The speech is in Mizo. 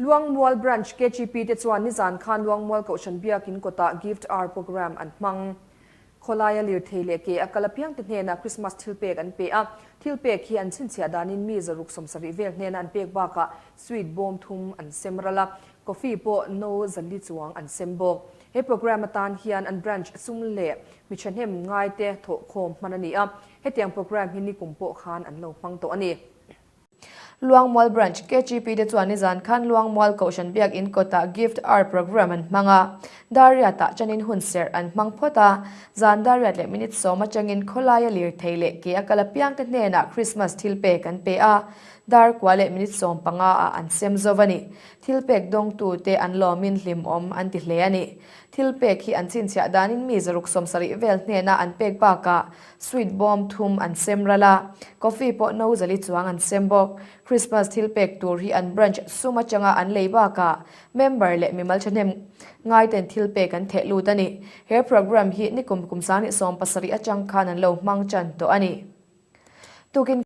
Luangmual Branch KGP te chuan nizan khan Luangmual Kohhran Biakin kawtah Gift Hour Programme an hmang. Khawlaia lirthei leh ke a kal apiangte hnenah Krismas thilpek an pe a, thilpek hi an chhinchhiah danin mi 670 vel hnena an pek bakah sweet bawm thum an sem ral a, coffee pawh no 400 chuang an sem bawk. He programme atan hian an branch sum leh mi thahnem ngaite thawhkhawm hman a ni a, hetiang programme hi nikum pawh khan an lo hmang tawh a ni. Luangmual Branch KGP te chuan nizan khan Luangmual Kohhran Biakin kawtah Gift Hour Programme an hmang a, Dariat-ah chanin hun serh an hmang phawt a, zan Dariat leh minute sawm atangin khawlaia lirthei leh ke a kal apiangte hnenah Christmas thilpek an pe a, dar kua leh minute 15 ah an sem zo a ni. Thilpek dawngtute an lawmin hlimawm an ti hle a ni. Thilpek hi an chhinchhiah danin mi 670 vel hnena an pek bakah Sweet bawm thum an sem ral a, coffee pawh no 400 chuang an sem bawk. Christmas thil pek tur hi an branch sum atanga an lei bakah member leh mimal thahnem ngaiten thil pek an theh lut a ni. He programme hi nikum kum 2017 atang khan an lo hmang tan tawh a ni. Tukin.